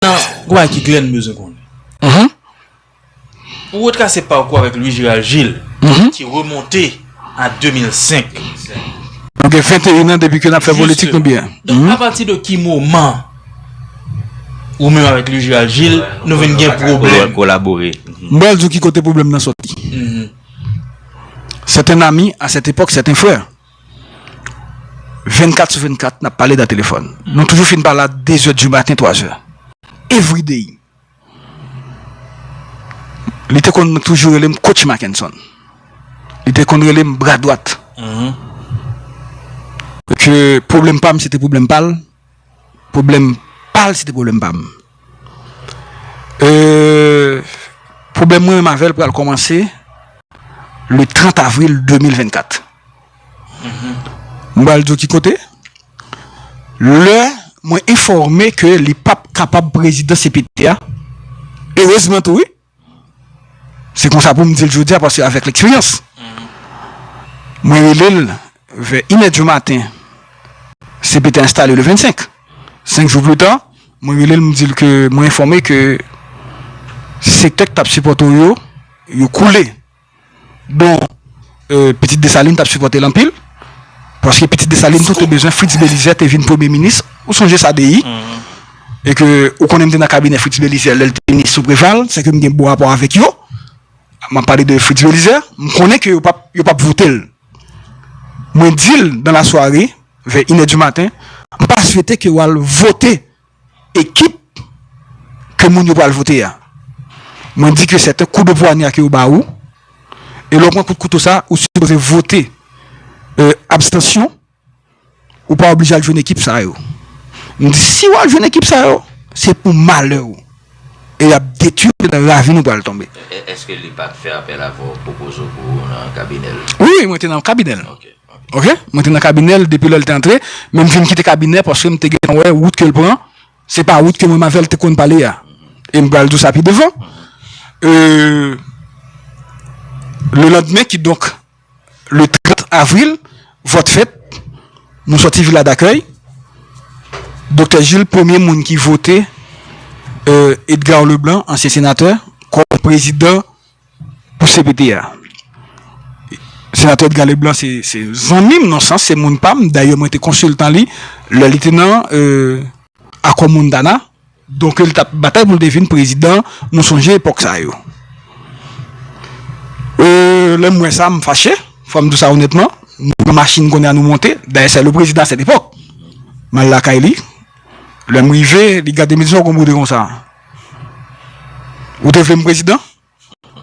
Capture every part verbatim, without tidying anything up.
Nan, gwa ki Glenn bezwen konnen. Mhm. Ou retrase pakou avèk Louis Gérald Gilles, mhm, ki remonte a de mil senk. Nou gen venteyen an depi ke n ap fè politik nou byen. Donk, mhm, apati de ki moman ou menm avèk Louis Gérald Gilles, nou vin gen pwoblèm? Kolabore. M pral di w ki kote pwoblèm nan sòti. Mhm. C'est un ami, à cette époque, c'est un frère. Vennkat sou vennkat, n ap pale nan telefòn. Nou toujou fin pale a de zè di maten, twa zè. Everyday. Li te konn toujou rele m Coach Mackenson. Li te konn rele m bra dwat. Mhm. Ke pwoblèm pa m, se te pwoblèm pa l. Pwoblèm pa l, se te pwoblèm pa m. Euh, pwoblèm mwen menm avè l pral kòmanse le trant avril de mil vennkat. Mhm. M pral di w ki kote. Lè mwen enfòme ke li p ap kapab prezidan C P T a, erezman tou, wi. Se konsa pou m di l jodi a, paske avèk leksperyans. Mhm. Mwen rele l vè inè di maten. C P T a enstale le vennsenk. Senk jou pli ta, mwen rele l, m di l ke mwen enfòme ke sektè k t ap sipòte w yo, yo koule. Don, euh, Pitit Desalin t ap sipòte l anpil. Paske Pitit Desalin tou te bezwen Fritz Belizaire te vin premye minis. Ou sonje sa, Deyi? Mhm. E ke ou konnen m te nan kabinè Fritz Belizaire lè l te minis sou Preval, se ke m gen bon rapò avèk yo. M ap pale de Fritz Belizaire, m konnen ke yo p ap, yo p ap vote l. Mwen di l dans la soirée, vè inè di maten, m pa swete ke w al vote ekip ke moun yo pral vote a. Mwen di ke se te kou de pwanya ke yo ba ou, e lè w pran kout kouto sa, ou sipoze vote, euh, abstansyon, ou pa oblije al jwenn ekip sa yo. M di, si w al jwenn ekip sa yo, se pou malè w. E y ap detwi w nan ravin ou pral tonbe. È-, èske li pa t fè apèl avè w, pwopoze w pou w nan kabinè l? Wi, wi, mwen te nan kabinè l. Ok, ok. Ok? Mwen te nan kabinè l depi lè l te antre, men m vin kite kabinè paske m te gentan wè wout ke l pran, se pa wout ke mwen m avè l te konn pale a. E m pral di w sa pi devan. Euh, le lendemain, kidonk, le trant avril, vòt fèt, nou sòti Vila Dakèy. Doktè Gilles, premye moun ki vote, euh, Edgar Leblanc, ansyen senatè, kòm prezidan pou C P T a. Senatè Edgar Leblanc, se, se zanmi m, nan sans, se moun pa m. Dayè, mwen te konsiltan li, lè li te nan, euh, Akò Montana. Donk, li t ap batay pou l te vin prezidan, nou sonje epòk sa yo. Euh, lè m wè sa, m fache, fò m di w sa onètman. Nou pran machin kounye a nou monte, dayè, se le président à cette époque. M al lakay li. Lè m rive, li gade m, li di, "Sa w konn boude konsa? Ou te vle m prezidan?"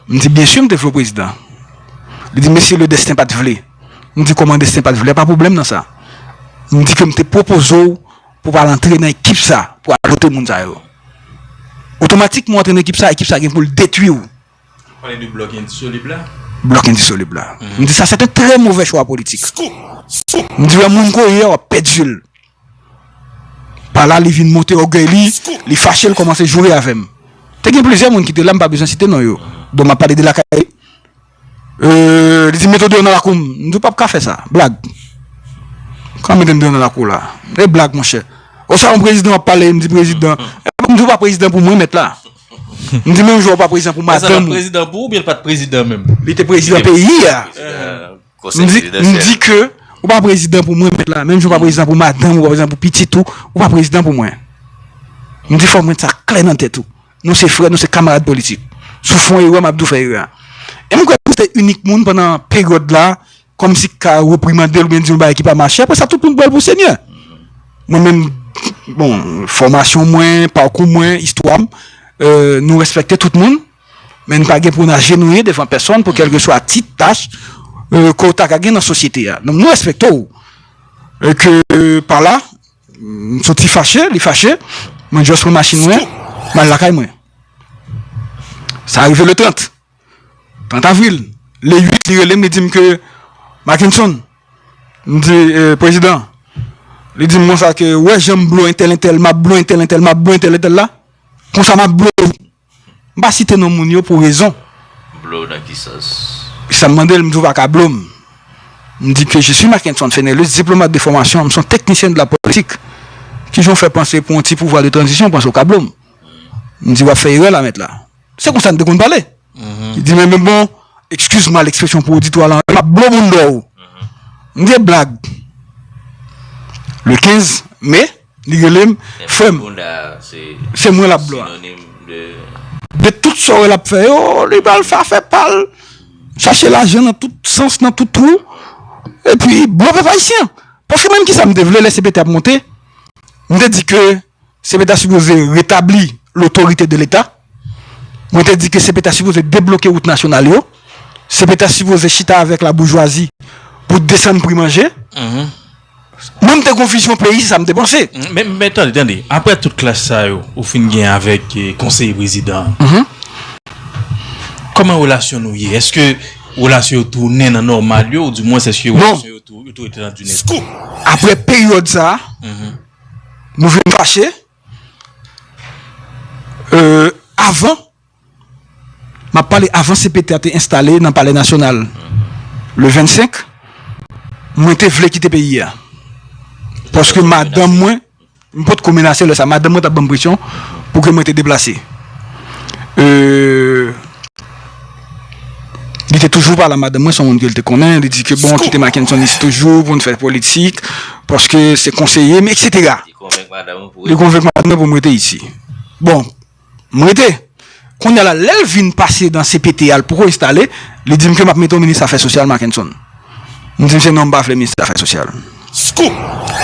M di, "Byen si, m te vle w prezidan." Li di, "Mesye, le destin pa t vle." M di, "Kòman destin pa t vle? Pa pwoblèm nan sa." M di ke m te pwopoze w pou w al antre nan ekip sa, pou w al vote moun sa yo. Otomatikman w antre nan ekip sa, ekip sa gen pou l detwi w. Ou pale de blòk endisolib la? Blòk endisolib la. Mhm. M di, "Sa, se te trè movè chwa politik." M di, "Wè moun ko ye a, w ap pèdi l." Pa la, li vin monte ògèy li, li fache, li kòmanse joure avè m. Te gen plizyè moun ki te la, m pa bezwen site non yo. Donk, m ap pale de lakay li. Euh, li di, "Mete w deyò nan lakou m." M di, "W p ap ka fè sa. Blag. Kòman mete m deyò nan lakou la? E blag, monchè. Oswa yon prezidan w ap pale, m di, 'Prezidan.'" M di, "W pa prezidan pou mwen, mèt la." M di, "Menm jan w pa prezidan pou madanm ou." Prezidan pou ou, oubyen l pa t prezidan menm? Li te prezidan peyi a. M di, m di ke ou pa prezidan pou mwen, mèt la. Menm jan ou pa prezidan pou madanm ou, ou pa prezidan pou pitit ou, ou pa prezidan pou mwen. M di, fò mwen sa klè nan tèt ou. Nou se frè, nou se kamarad politik. Si w fè yon erè, m ap di w fè erè a. E m kwè m se te inik moun pandan peryòd la, kòmsi k ka reprimande l oubyen di yon bagay ki pa mache. Apre sa, tout moun pran l pou senyè. Mwen menm, bon, fòmasyon mwen, pakou mwen, istwa m, euh, nou respekte tout moun. Men n pa gen pou n ajenouye devan pèsòn pou kèlkeswa tit, tach, euh, ke w ta ka gen nan sosyete a. Donk, nou respekte w. E ke, euh, pa la, m soti fache, li fache, mwen just pran machin mwen, m al lakay mwen. Sa rive le trant. Trant avril. Le uit, li rele m, li di m ke, "Mackenson," m di, euh, "Prezidan." Li di m konsa ke, "Wè jan m blo entèl, entèl, m ap blo entèl, entèl, m ap blo entèl, entèl la. Konsa m ap blo ou." M pa site non moun yo pou rezon. Blo w nan ki sans? Sa m mande l, m di, "W pa ka blo m." M di ke, "Je suis Mackenson Fenelus, diplomate de formation, m se yon teknisyen de la politique. Kijan w fè panse pou yon ti pouvwa de tranzisyon, w panse w ka blo m?" M di, w ap fè erè la, mèt la. Se konsa n te konn pale. Li di, men, men bon, excuse-moi l'expression pou oditwa la, m ap blo bounda w. M di, e blag. Le kenz me, li rele m, frè m, se mwen l ap blo a. De tout sa w wè l ap fè yo, li pral fè afè pa l, chache lajan nan tout sans, nan tout twou, epi blo pèp ayisyen. Paske menm kisa m te vle lè C P T ap monte, m te di ke C P T a sipoze retabli lotorite de Leta. Mwen te di ke C P T a sipoze debloke wout nasyonal yo. C P T a sipoze chita avèk laboujwazi pou desann pri manje. Mwen, m te gon vizyon peyi, se sa m te panse. Men, men tande, tande. Apre tout klach sa yo, ou fin gen avèk eh, konseye prezidan an, kòman relasyon nou ye? Èske relasyon yo tounen nan nòmal yo, ou di mwens èske relasyon yo tou, yo tou rete nan dinamik? Apre peryòd sa a, nou vin fache. Euh, avan, m ap pale avan C P T a te enstale nan Palè Nasyonal le vennsenk, mwen te vle kite peyi a. Paske madanm mwen, m potko menase lè sa, madanm mwen t ap ban m presyon pou ke mwen te deplase. Euh, li te toujou pale a madanm mwen, se yon moun ke l te konnen, li di ke bon, kite Mackenson isi toujou pou n fè politik, paske se konseye m, et cetera. Li konvenk madanm mwen pou m rete isi. Bon, m rete. Kounye a la, lè l vin pase nan C P T a, l poko enstale, li di m ke m ap mete yon minis afè sosyal, Mackenson. M di m se non, m pa vle minis afè sosyal.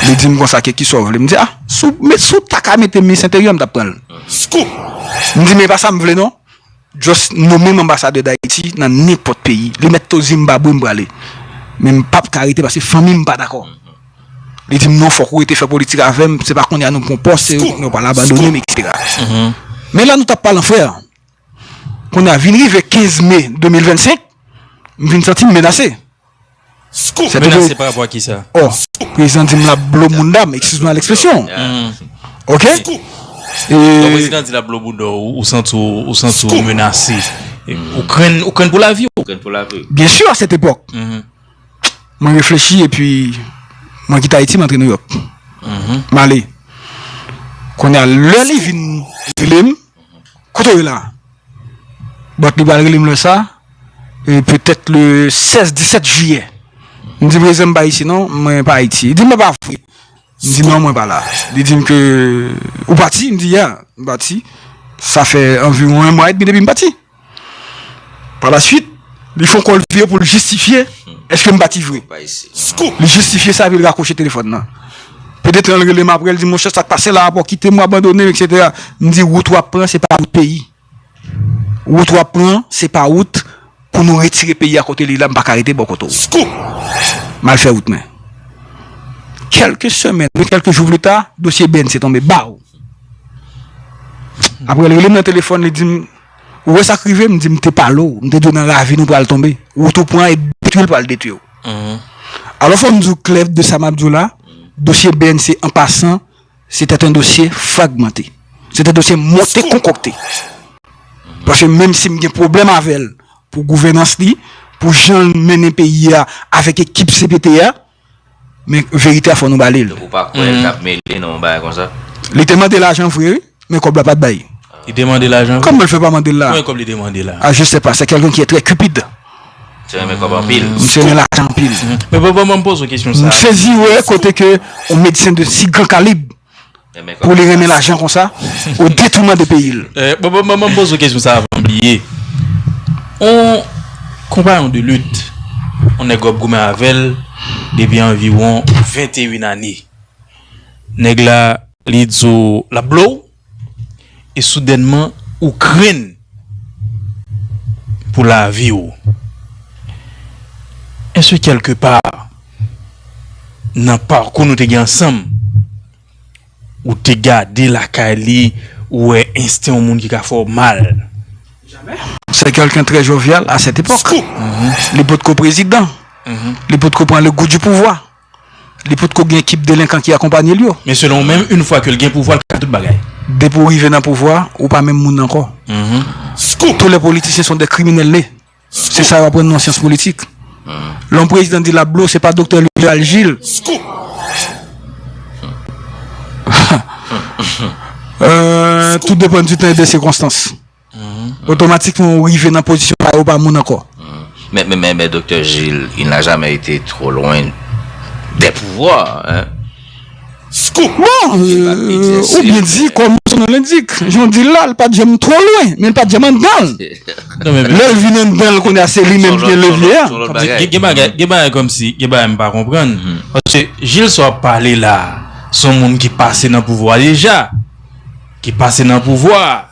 Li di m konsa, ke kisa w vle? M di, a, si w met, si w ta ka mete minis enteryè, m t ap pran l. M di, men e pa sa m vle non. Just nonmen m anbasadè Dayiti nan nenpòt peyi. Li mèt to Zimbabwe, m prale. Men m p ap ka rete paske fanmi m pa dakò. Li di m non, fòk ou rete fè politik avè m, se pa kounye a nou pran pòs, se nou pral abandone m, et cetera. Men la nou t ap pale an frè. Kounye a vin rive kenz me de mil vennsenk, m vin santi m menase. Menase pa rapò a kisa? Ò, prezidan di m l ap blo bounda m, excuse-moi l'expression. Ok? Donk prezidan di l ap blo bounda w, ou santi w, ou santi w menase. Ou krenn, ou krenn pou lavi w? Byen si, a sèt epòk. Mwen reflechi epi mwen kite Ayiti, m antre Nouyòk. M ale. Kounye a, lè li vin rele m, kote w ye la? But li pral rele m lè sa, e petèt le sèz, disèt jiyè. M di, prezidan, m pa isi non, mwen pa Ayiti. Li di m, men pa vre. M di, non, mwen pa la. Li di m ke, ou pati? M di, yeah, m pati. Sa fè anviwon yon mwa edmi depi m pati. Palaswit, li fè yon kòl vire pou l jistifye èske m pati vre. Li jistifye sa epi l rakwoche telefòn nan. Petèt lè l rele m apre, l di, monchè, sa k pase la, rapò kite m, w abandone m, et cetera. M di, wout w ap pran, se pa wout peyi. Wout w ap pran, se pa wout pou nou retire peyi a kote li la, m pa ka rete bò kote w. M al fè wout mwen. Kèlke semèn, kèlke jou pli ta, dosye B N C tonbe, baw. Apre, li rele m nan telefòn, li di m, ou wè sa k rive? M di, m te pale w, m te di w nan ravin ou pral tonbe. Wout ou pran e detwi l pral detwi w. Alò, fò m di w klè de sa m ap di w la, dosye B N C an pasan, se te yon dosye fragmante. Se te yon dosye monte konkòkte. Paske menm si m gen pwoblèm avè l pou gouvènans li, pou jan l mennen peyi a avèk ekip C P T a, men verite a fò nou ba li l. Ou pa kwè l t ap mele nan yon bagay konsa? Li te mande lajan vre, wi, men kòb la pa t bay. Li te mande lajan vre? Kòman l fè pa mande l la? Konbyen kòb li te mande la? Ah, je sais pas, c'est quelqu'un qui est très cupide. Misye renmen kòb anpil. Misye renmen lajan anpil. Men bon, bon, bon, m poze w kesyon sa. M sezi wè kote ke yon medsen de si gran kalib pou li renmen lajan konsa, au détriment de peyi l. Eh, bon, bon, bon, bon, m poze w kesyon sa avan m bliye. On konpayon de lit, on nèg w ap goumen avè l depi anviwon venteyen ane. Nèg la, li di w l ap blo w, e soudènman, ou krenn pou lavi w. Èske kèlke pa, nan pakou nou te gen ansanm, ou te gade lakay li, ou wè ensten yon moun ki ka fè w mal? C'est quelqu'un très jovial à cette époque. Li potko prezidan. Li potko pran le goût du pouvoir. Li potko gen ekip delenkan ki akonpanye l yo. Men selon ou menm, yon fwa ke l gen pouvwa, l ka tout bagay. Depi w rive nan pouvwa, ou pa menm moun ankò. Tous les politiciens sont des criminels nés. Se sa yo aprann nou an syans politik. Lè yon prezidan di l ap blo, se pa doktè Louis Gérald Gilles. Euh, tout dépend du temps et des circonstances. Otomatikman, ou rive nan pozisyon pa ou pa moun ankò. Mais, mais, mais, mais Docteur Gilles, il n'a jamais été trop loin des pouvoirs. Hein? Bon, euh, ou byen di, kòm son non l endik, jan w di l la, l pa t janm twò lwen, men l pa t janm anndan l. Lè l vin anndan l, kounye a se li menm ki gen levye a. Gen bagay, gen bagay kòmsi, gen bagay m pa konprann. Paske Gilles sa w ap pale la, se yon moun ki pase nan pouvwa deja, ki pase nan pouvwa,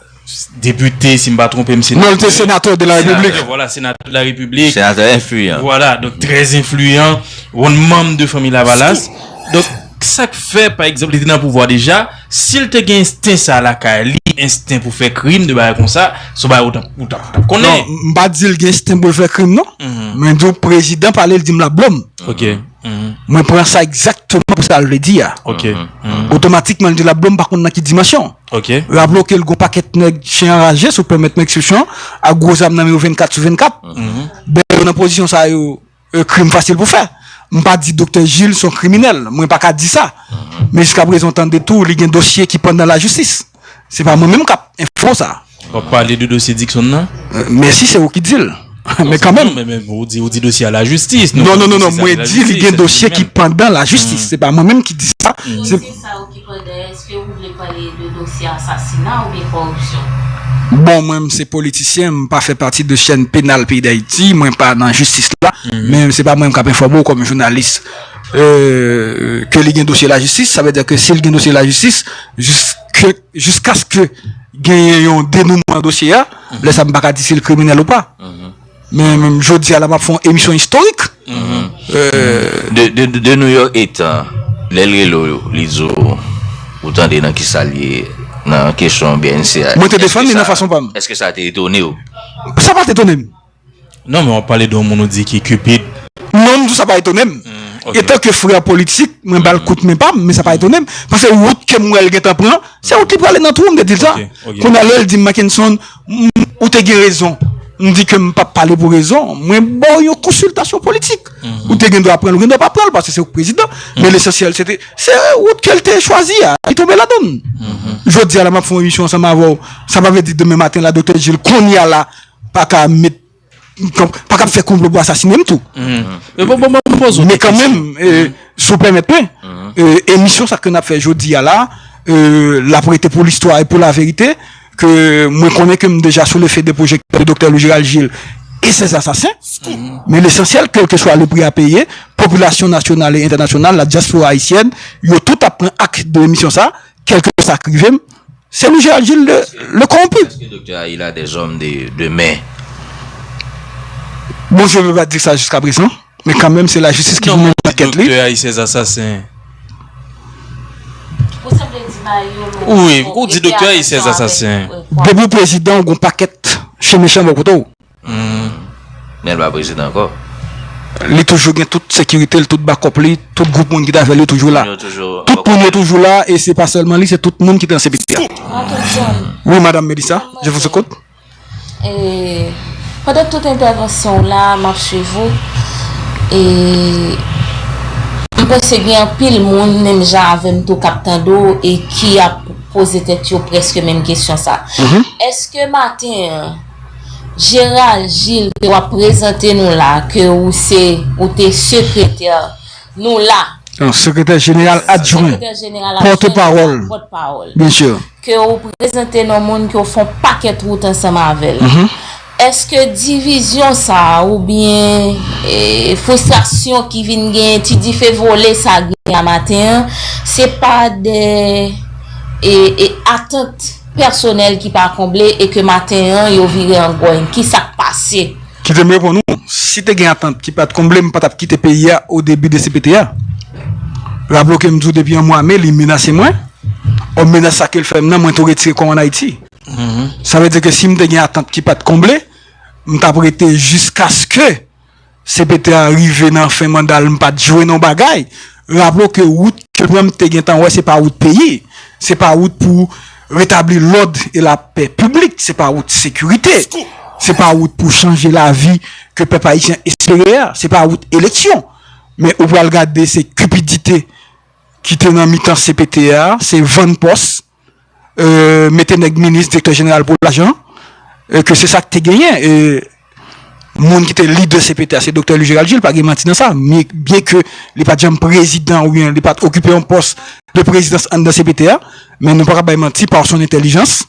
depite, si m pa twonpe m, senatè. Non, l te senatè de la Repiblik. Voilà, senatè de la Repiblik. Senatè enfliyan. Voilà, donk trè enfliyan, yon manm de fanmi Lavalas. Donk, sa k fè, pa egzanp, li te nan pouvwa deja, si l te gen ensten sa lakay li, ensten pou fè krim, de bagay konsa, se yon bagay ou t ap, ou t ap, ou t ap konnen. Non, m pa di l gen ensten pou l fè krim, non. Men di w prezidan pale, l di m l ap blo m. Ok. Mwen pran sa egzakteman pou sa l vle di a. Ok. Otomatikman, l di l ap blo m, pa konn nan ki dimansyon. Ok. Raple w ke l gon pakèt nèg chen anraje, si w pèmèt mwen ekspresyon, ak gwo zam nan men yo vennkat sou vennkat. Bèl yo nan pozisyon sa yo, euh, krim fasil pou fè. M pa di Doktè Gilles se yon kriminèl, mwen pa ka di sa. Men jiskaprezan w tande tou, li gen dosye ki pandan lajistis. Se pa mwen menm k ap enfòme w sa. W ap pale de dosye Dickson nan? Euh, mèsi, se ou ki di l. Men kanmenm. Non, men, men ou di, ou di dosye a lajistis. Non, non, non, non, mwen di li gen dosye ki pandan lajistis. Se pa mwen menm ki di sa. Se Dosye sa yo ki pandan, èske ou vle pale de dosye asasina oubyen kòripsyon? Bon, mwen, m se politisyen, m pa fè pati de chèn penal peyi Dayiti, mwen pa nan jistis la, men se pa mwen k ap enfòme w kòm jounalis, euh, ke li gen dosye lajistis. Sa vle di ke si l gen dosye lajistis, jiske, jiskaske genyen yon denouman nan dosye a, lè sa m pa ka di si l kriminèl ou pa. Men, men jodi a la, m ap fè yon emisyon istorik. Euh, De, de, de, de New York etan, lè l rele w, li di w, ou tande nan kisa l ye, nan kesyon B N C a. Mwen te defann li nan fason pa m. Èske sa te etone w? Sa pa t etone m. Non, men w ap pale de yon moun ou di ki cupide. Non, m di w sa pa etone m. Ok. Etanke frè politik, mwen ba l kout men pa m, men sa pa etone m. Paske wout ke m wè l gentan pran, se wout li prale nan twou, m te di l sa. Ok, ok. Kounye a lè l di m, Mackenson, m, ou te gen rezon. M di ke m p ap pale pou rezon. Mwen ba w yon konsiltasyon politik. Ou te gen dwa pran l, ou gen dwa pa pran l, paske se ou k prezidan. Men lesansyèl, se te, se wout ke l te chwazi a. Li tonbe ladan l. Jodi a la, m ap fè yon emisyon ansanm avè w. Sa pa vle di demen maten la, Doktè Gilles, kounye a la, pa ka met, pa ka fè konplo pou asasine m tou. Men bon, bon, bon, m poze w Men kèk kesyon. Kanmenm, euh, si w pèmèt mwen, euh, emisyon sa ke n ap fè jodi a la, euh, l ap rete pou listwa e pou laverite, ke mwen konnen ke m deja sou le feu de projecteur de Doktè Louis Gérald Gilles et ses assassins. Men lesansyèl, kèlkeswa le pri a peye, popilasyon nasyonal e entènasyonal, la diaspora haïtienne, yo tout ap pran ak de emisyon sa, kèlkeswa sa k rive m, se Louis Gérald Gilles le, le corrompu. Est-ce que Doktè a, il a des hommes de, de main? Bon, je ne peux pas dire ça jusqu'à présent, men kanmenm, se lajistis ki pou mennen ankèt li. Doktè a, ses assassins. Ou sanble di Mario Wi, ou di Doktè a, ses assassins. Depi w prezidan, ou gon pakèt chen mechan bò kote w. Men l pa prezidan ankò. Li toujou gen tout sekirite l, tout bakòp li, tout gwoup moun ki t avè l yo toujou la. Yo toujou Tout moun yo toujou la, e se pa sèlman li, se tout moun ki te nan C P T a. Wi, Madame Melissa, je vous écoute. E pandan tout entèvansyon w la, m ap swiv ou. E m panse gen anpil moun, menm jan avè m tou, k ap tande w e ki ap poze tèt yo prèske menm kesyon sa. Èske maten an, Gérald Gilles ke w ap prezante nou la, ke ou se, ou te sekretè nou la, Non, sekretè jeneral adjwen, sekretè jeneral pòtpawòl, pòtpawòl, byen si. Ke ou prezante nan moun ke w fè yon pakèt wout ansanm avè l. Èske divizyon sa a oubyen, e, fristrasyon ki vin gen, ti dife vole sa gen a maten an, se pa de, e, e, atant pèsonèl ki pa konble e ke maten an yo vire an gòy? Ki sa k pase? Kite m reponn ou. Si te gen atant ki pa t konble, m pa t ap kite peyi a o debi de C P T a. Raple w ke m di w depi an mwa me, li menase mwen. Ò, menas sa ke l fè m nan, mwen tou retire kò m ann Ayiti. Sa vle di ke si m te gen atant ki pa t konble, m t ap rete jiskaske C P T a rive nan fen manda l, m pa t jwenn yon bagay. Raple w ke wout ke mwen m te gentan wè, se pa wout peyi. Se pa wout pou retabli lòd e lapè piblik. Se pa wout sekirite. Se pa wout pou chanje lavi ke pèp ayisyen espere a. Se pa wout eleksyon. Men ou pral gade se kipidite ki te nan mitan C P T a, se vann pòs, euh, mete nèg minis, direktè jeneral pou lajan, euh, ke se sa k te genyen. Euh, moun ki te lidè C P T a, se Doktè Louis Gérald Gilles, pa gen manti nan sa. Byen, byen ke li pa t janm prezidan oubyen li pa t okipe yon pòs de prezidans anndan C P T a, men nou pa ka bay manti par son entèlijans,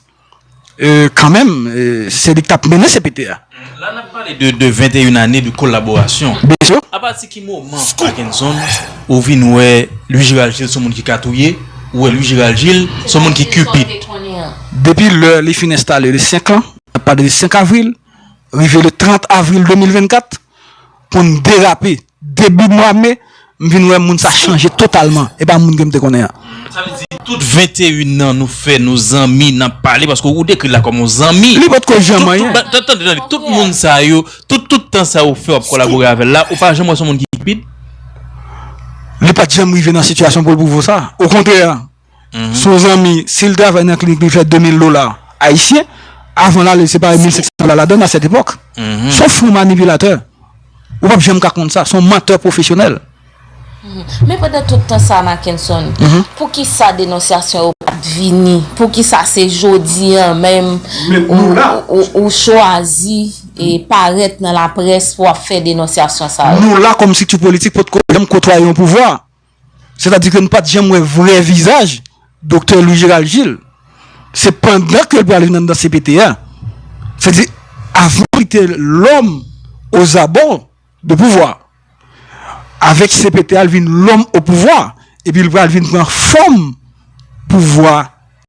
euh, kanmenm, euh, se li k t ap mennen C P T a. La, n ap pale de, de venteyen ane de kolaborasyon. Byen si. Apati ki moman, Mackenson, ou vin wè Louis Gérald Gilles se yon moun ki katouye, ou wè Louis Gérald Gilles se yon moun ki cupid? Depi lè li fin enstale le senk lan, n ap pale de senk avril, rive le trant avril de mil vennkat, pou n derape, debi mwa me, m vin wè moun sa chanje totalman. E pa moun ke m te konnen an. Sa vle di, tout venteyen an nou fè, nou zanmi, n ap pale, paske ou dekri l la kòm yon zanmi. Li potko janm anyen. Tout, tout, tande, tande, tout moun sa yo, tout, tout tan sa ou fè, w ap kolabore avè l la, ou pa janm wè se yon moun ki cupid? Li pa t janm rive nan sitiyasyon pou l pwouve w sa. Okontrè, se yon zanmi, si l travay nan klinik, li fè de mil dola ayisyen, avan l ale, se pa mil senk san dola ladan l a sèt epòk. Se yon fon manipilatè. Ou p ap janm ka konn sa. Se yon mantè pwofesyonèl. Men pandan tout tan sa, Mackenson, poukisa denonsyasyon yo pa t vini? Poukisa se jodi an menm ou, ou, ou chwazi e parèt nan laprès pou w ap fè denonsyasyon sa yo? Nou la kòm strikti politik potko janm kotwaye yon pouvwa. Sètadi ke n pa t janm wè vrè vizaj Doktè Louis Gérald Gilles. Se pandan ke l pral vin anndan C P T a. Sètadi, avan li te l'homme aux abos de pouvoir. Avèk C P T a, l vin l'homme au pouvoir. Epi l pral vin pran fòm pouvwa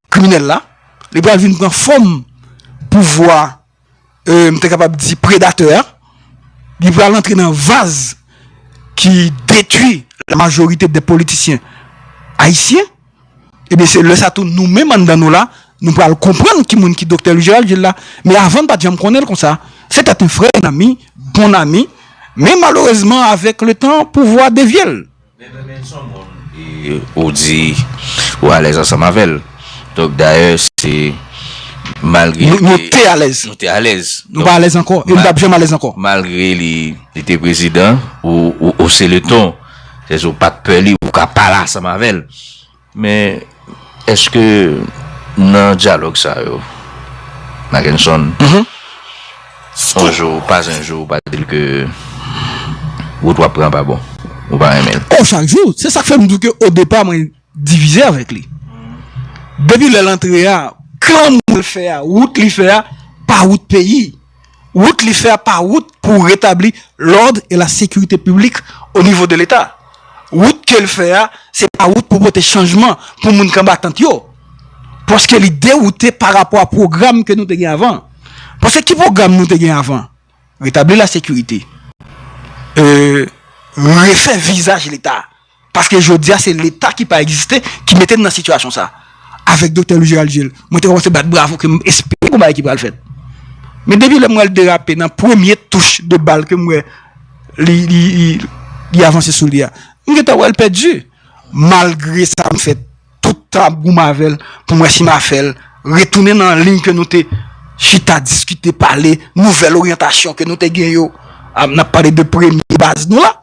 kriminèl la. Li pral vin pran fòm pouvwa, euh, m te kapab di predatè a. Li pral antre nan vaz ki detwi la majorite de politisyen ayisyen. Ebyen, se lè sa tou nou menm anndan nou la, nou pral konprann ki moun ki Doktè Louis Gérald Gilles la. Men avan, n pa t janm konnen l konsa. C'était un frère, un ami, bon ami. Men malerezman, avèk le tan, pouvwa devye l. Men, men, men, se yon moun, e, ou di ou alèz ansanm avè l. Donk, dayè, se malgre Nou, nou ke te alèz. Nou te alèz. Nou pa alèz ankò. E nou p ap janm alèz ankò. Malgre li, li te prezidan, ou, ou, ou se le ton. Sètadi ou pa t pè li, ou ka pale ansanm avè l. Men, èske nan dyalòg sa yo, Mackenson, yon jou, pa yon jou, ou pa di l ke wout w ap pran pa bon, ou pa renmen l? Oh, chak jou. Se sa k fè m di w ke o depa, mwen divize avèk li. Depi lè l antre a, granmoun l fè a, wout li fè a, pa wout peyi. Wout li fè a pa wout pou retabli l'ordre et la sécurité publique au niveau de l'État. Wout ke l fè a, se pa wout pou pote chanjman pou moun k anba tant yo. Paske li dewoute pa rapò a pwogram ke nou te gen avan. Paske ki pwogram nou te gen avan? Retabli lasekirite. Euh, refè vizaj Leta. Paske jodi a, se Leta ki pa egziste, ki mete n nan sitiyasyon sa. Avèk Doktè Louis Gérald Gilles, mwen te kòmanse bat bravo ke m espere gon bagay ki pral fèt. Men depi lè m wè l derape nan premye touch de bal ke m wè li, li, li, li avanse sou li a, m gentan wè l pèdi. Malgre sa, m fè tout tan ap goumen avè l pou m wè si m a fè l retounen nan liy ke nou te chita, diskite, pale, nouvèl oryantasyon ke nou te gen yo. A, n ap pale de premye baz nou la.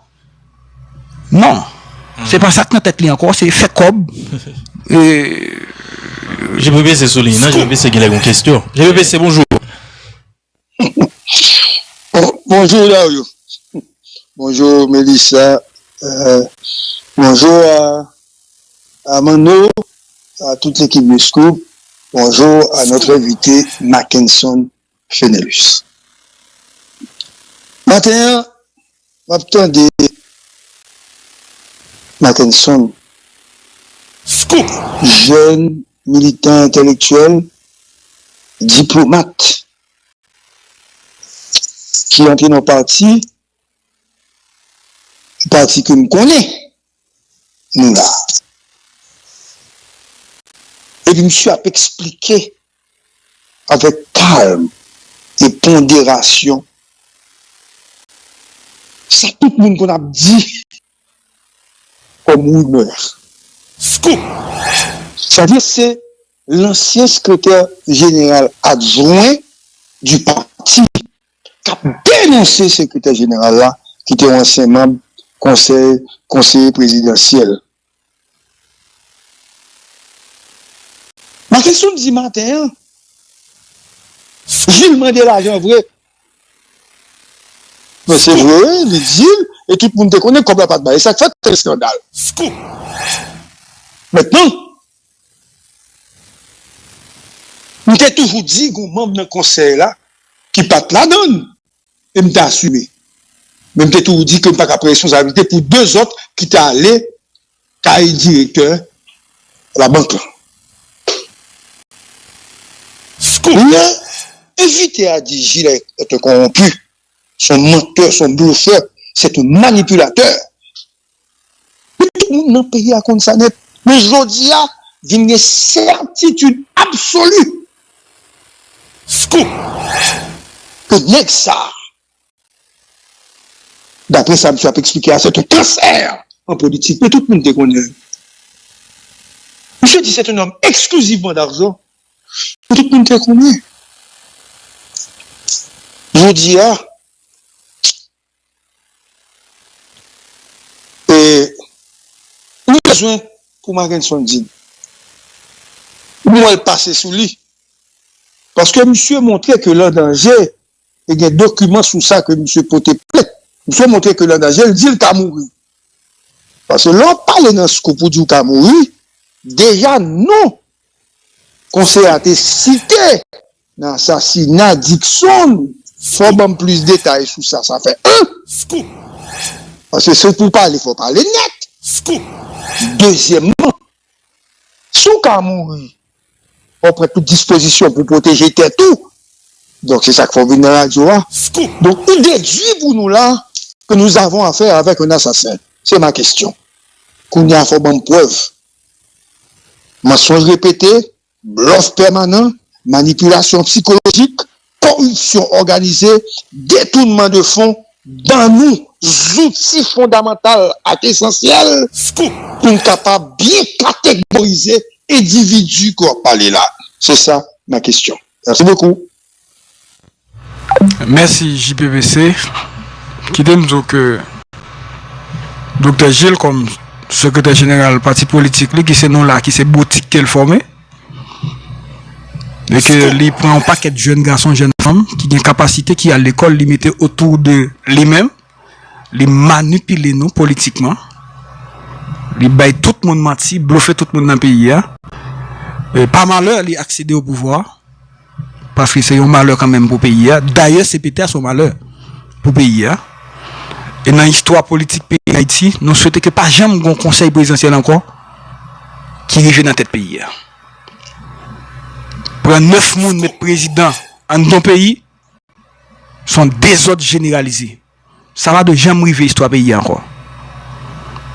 Non. Se pa sa k nan tèt li ankò, se fè kòb. E, G P P C sou liy nan, G P P C genlè gon kesyon. G P P C, bonjou. Bon, bonjou, Dario. Bonjou, Melissa. Euh, bonjou à, à Manno, à toute l'équipe de Scoop. Bonjou à notre invité, Mackenson Fenelus. Maten an, m ap tande Mackenson, Scoop, jèn militan entèlektyèl, diplomat, ki antre nan pati, pati ke m konnen nou la. Epi misye ap eksplike avèk kalm e ponderasyon sa tout moun konn ap di kòm rimè. Scoop! Sa di se lansyen sekretè jeneral adjwen du pati k ap denonse sekretè jeneral la, ki te yon ansyen manm konsèy, konseye prezidansyèl. Mackenson di maten an, Jil mande lajan vre. Men se vre, li di l, e tout moun te konnen kòb la pa t bay. E sa k fè l te eskandal. Mentnan, m te toujou di gon manm nan konsèy la ki pa t ladan l, e m te asime. Men m te toujou di ke m pa ka pran responsablite pou de zòt ki te ale kay direktè labank lan. Scoop! Lè envite a di Gilles est un corrompu, c'est un menteur, c'est un bluffeur, c'est un manipulateur. Men tout moun nan peyi a konn sa nèt. Men jodi a, vin gen sètitid absoli. Scoop! Ke nèg sa a, daprè sa misye ap eksplike a, se te kansè an politik. Men tout moun te konnen. Misye di se te nonm eksklizivman darzan. Men tout moun te konnen. Jodi a, e, nou bezwen pou Mackenson di n. Ou wè l pase sou li. Paske misye montre ke l an danje, e gen dokiman sou sa ke misye pote plent. Misye montre ke l an danje, l di l ka mouri. Paske lè w pale nan Scoop ou di w ka mouri, deja non konsèy a te site nan asasina Dickson. Fò w ban m plis detay sou sa, sa fè en. Paske se pou pale, fò w pale nèt. Dezyèmman, si w ka mouri, fò w pran tout dispozisyon pou pwoteje tèt ou. Donk, se sa k fè w vin nan radyo a. Donk, ou dedui pou nou la que nous avons affaire avec un assassin. C'est ma question. Kounye a, fò w ban m prèv. Mansonj repete, blòf pèmanan, manipilasyon sikolojik, koripsyon òganize, detounman de fon, ban nou zouti fondamantal ak esansyèl pou n kapab byen kategorize endividi ke w ap pale la. Se sa ma kesyon. Mèsi bokou. Mèsi J P P C. Kite m di w ke Doktè Gilles, kòm sekretè jeneral pati politik li, ki se nou la, ki se boutik ke l fòme, e ke li pran yon pakèt jèn gason, jèn fanm ki gen kapasite, ki al lekòl, li mete otou de li menm, li manipile nou politikman, li bay tout moun manti, blofe tout moun nan peyi a. E pa malè, li aksede o pouvwa, paske se yon malè kanmenm pou peyi a. Dayè, C P T a se yon malè pou peyi a. E nan istwa politik peyi Dayiti, nou swete ke pa janm gon konsèy prezidansyèl ankò ki rive nan tèt peyi a. Pran nèf moun met prezidan anndan yon peyi, se yon dezòd jeneralize. Sa pa dwe janm rive istwa peyi a ankò.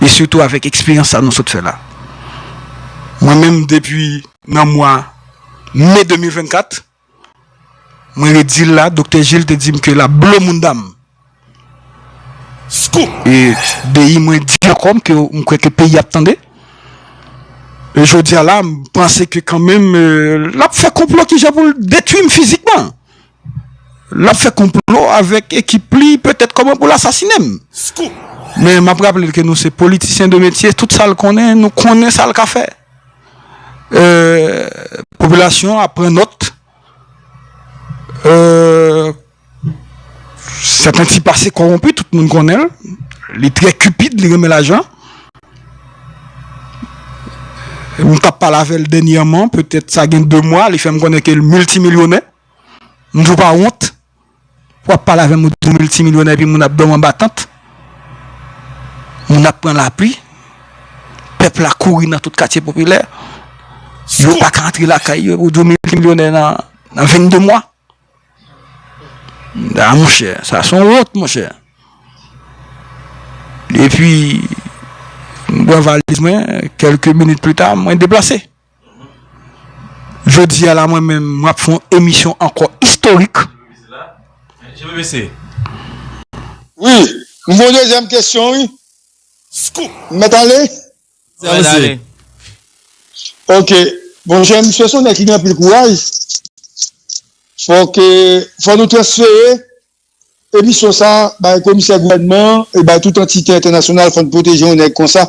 E sitou avèk eksperyans sa nou sot fè la. Mwen menm depi nan mwa me de mil vennkat, mwen redi l la, Doktè Gilles te di m ke l ap blo mounda m. E depi mwen di ankò m ke m kwè ke peyi ap tande. E jodi a la, m panse ke kanmenm, e, l ap fè konplo kijan pou l detwi m fizikman. L ap fè konplo avèk ekip li, petèt kòman pou l asasinen m. Men m ap raple l ke nou se politisyen de metye, tout sa l konnen, nou konnen sa l ka fè. E, popilasyon an ap pran nòt. E, sèten ti pase kòwonpi, tout moun konnen l. Li trè cupide, li renmen lajan. M t ap pale avè l dènyèman, petèt sa gen de mwa, li fè m konnen ke l miltimilyonè. M di w pa wont pou w ap pale avè m, ou di w miltimilyonè, epi moun ap dòmi anba tant. Moun ap pran lapli. Pèp la kouri nan tout katye popilè. Yo pa ka antre lakay yo, ou di w miltimilyonè nan, nan vennde mwa. A, monchè, sa se yon wont, monchè. Epi, m pran valiz mwen, kèlke minit pita, mwen deplase. Jodi a la, mwen menm, mwen ap fè yon emisyon ankò istorik. Wi, m gen yon dezyèm kesyon, wi. M mèt ale? Sa pase? Ok. Monchè, misye se yon nèg ki gen anpil kouraj. Fòk, fò nou transfere emisyon sa bay komisè gouvènman an e bay tout antite entènasyonal, fò n pwoteje yon nèg konsa.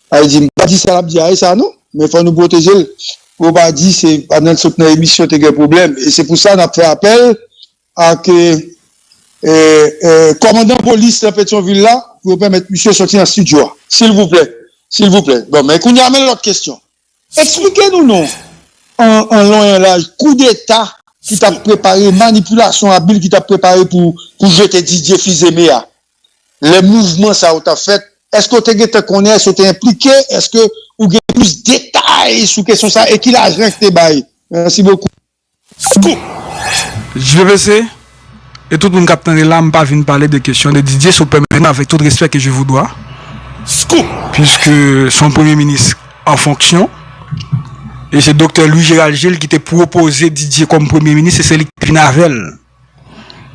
Sa vle di, m pa di sa l ap di a e sa non, men fò nou pwoteje l. pou yo pa di se pandan l sot nan emisyon te gen pwoblèm. E se pou sa n ap fè apèl ak e, e, e, kòmandan polis nan Petyonvil la pou yo pèmèt misye soti nan estidyo a. Silvouplè. Silvouplè. Bon, men kounye a, men lòt kesyon. Eksplike nou non, an, an lon e an laj, koudeta ki t ap prepare, manipilasyon abil ki t ap prepare pou, pou jete Didier Fils-Aimé a. Lè mouvman sa yo t ap fèt, èske w te gentan konnen, èske w te enplike, èske ou gen plis detay sou kesyon sa, e ki lajan ki te bay? Mèsi bokou. Scoop! J P P C, e tout moun k ap tande la, m pa vin pale de kesyon de Didier, si w pèmèt mwen, avec tout respect que je vous dois. Scoop! Puisque son premye minis an fonksyon, e se Doktè Louis Gérald Gilles ki te pwopoze Didier kòm premye minis, e se li ki te vin avè l.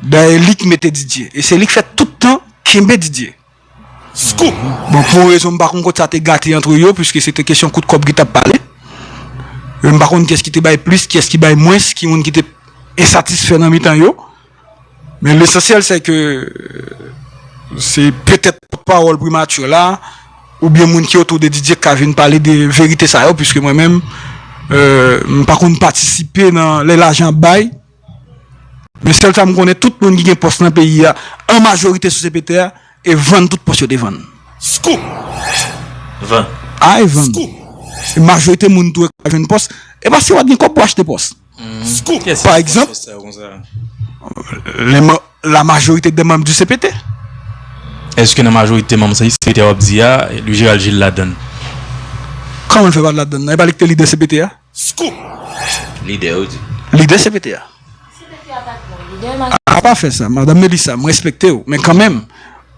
Dayè, li ki mete Didier, e se li ki fè tout tan kenbe Didier. Scoop! Bon, pou yon rezon, m pa konn kot sa te gate antre yo, puiske se te kesyon kout kòb ki t ap pale. E m pa konn kiyès ki te bay plis, kiyès ki bay mwens, ki moun ki te ensatisfè nan mitan yo. Men lesansyèl, se ke, euh, se petèt pòtpawòl primati la, oubyen moun ki otou de Didier k ka vin pale de verite sa yo, puiske mwen menm, euh, m pa konn patisipe nan lè lajan ap bay. Men sèl sa m konnen, tout moun ki gen pòs nan peyi a, an majorite sou C P T a, e vann tout pòs yo te vann. Scoop! Vann. A, e vann. Scoop! E majorite moun tou yo ka jwenn pòs, e paske yo pa t gen kòb pou achte pòs. Scoop! Kiyès ki te pran pòs sa yo konsa? Lè ma-, la majorité des membres du C P T. Èske nan majorite manm sa, C P T a w ap di a, Louis Gérald Gilles ladann? Kòman l fè pa t ladann nan? E pa li ki te lidè C P T a? Scoop! Lidè, yo di. Lidè C P T a. A, pa fè sa, Madanm Melissa, m respekte w, men kanmenm,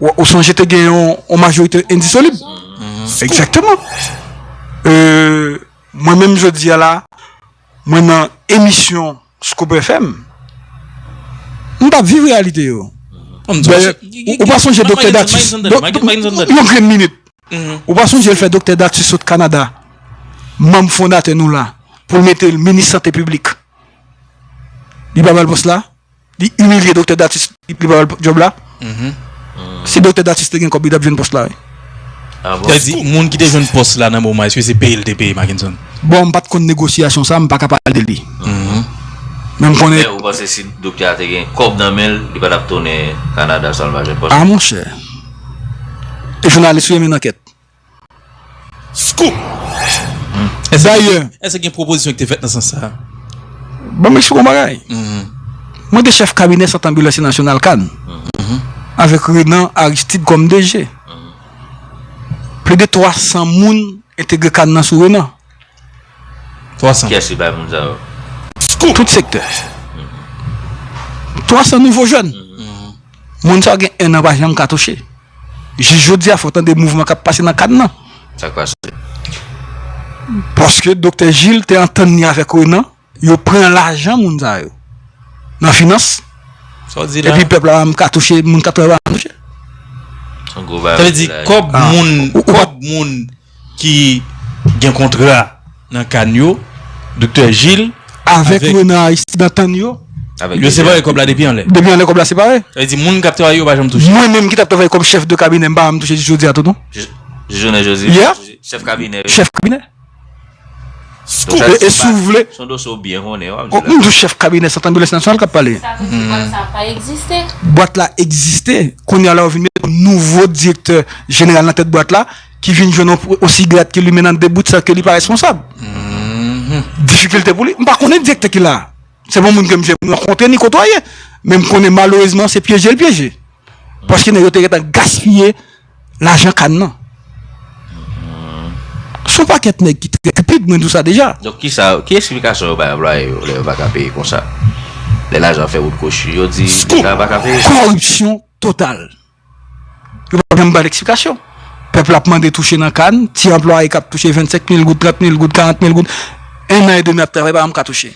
w, ou sonje te gen yon, yon majorite endisolib. Egzakteman. Euh, mwen menm, jodi a la, mwen nan emisyon Scoop F M, m t ap viv reyalite yo. Dayè, ou, ou pa sonje Doktè Datis, yon grenn minit. Ou pa sonje l fè Doktè Datis sot Kanada, manm fondatè nou la, pou l mete l minis sante piblik. Li pa ba l pòs la, li imilye Doktè Datis, li pa ba l djòb la. Si Doktè Datis te gen kòb, li t ap jwenn pòs la, wi. Sa vle di, moun ki te jwenn pòs la nan moman, èske se peye l te peye Mackenson? Bon, m pa t konn negosyasyon sa, m pa ka pale de li. Men m konnen. Men ou panse si doktè a te gen kòb nan men l, li pa t ap tounen Kanada san l pa jwenn pòs? A, monchè. E jounalis ou ye, mennen ankèt. Scoop! Dayè, èske gen pwopozisyon ki te fèt nan sans sa a? Ban m eksplike yon bagay. Mwen te chèf kabinè sant anbilans nasyonal CAN, avèk Renan Aristide kòm D G. Plis de twa san moun entegre CAN nan sou Renan. Twa san. Kiyès ki bay moun sa yo? Tout sektè. Twa san nouvo jèn. Moun sa yo gen en an pa janm ka touche. Jis jodi a, fò w tande mouvman k ap pase nan CAN nan. Sa k pase? Paske Doktè Gilles te antann li avèk Renan, yo pran lajan moun sa yo. Nan finans. Sa w di la? Epi pèp la pa ka touche, moun k ap travay pa ka touche. Sa vle di, kòb moun, kòb moun ki gen kontra nan CAN yo, Doktè Gilles, avèk Renan Aristide antann yo. Yo separe kòb la depi anlè. Depi anlè kòb la separe. Sa vle di moun k ap travay yo pa janm touche. Mwen menm ki t ap travay kòm chèf de kabinè, m pa janm touche jis jodi a tou non. Jis jounen jodi. Chèf kabinè. Chèf kabinè. Scoop! E, e si w vle, se yon dosye w byen konnen, w ap di la. M di w chèf kabinè sant anbilans nasyonal k ap pale. Sa vle di bwat sa pa egziste? Bwat la egziste. Kounye a la, yo vin met yon nouvo direktè jeneral nan tèt bwat la, ki vin jwenn yon, yon sigarèt ke li men nan de bout san ke li pa responsab. Difikilte pou li. M pa konnen direktè ki la. Se pa yon moun ke m rankontre ni kotoye. Men m konnen malerezman se pyeje l pyeje. Paske nèg yo te gentan gaspiye lajan CAN nan. Se yon pakèt nèg ki trè stipid, mwen di w sa deja. Donk, kisa, ki eksplikasyon yo bay anplwaye yo lè yo pa ka peye konsa? Lè lajan fè wout kwochi, yo di Leta pa ka peye. Kòripsyon total. Yo pa janm bay eksplikasyon. Pèp la ap mande touche nan CAN, ti anplwaye k ap touche vennsenk mil goud, trant mil goud, karant mil goud, en an edmi ap travay, pa janm ka touche.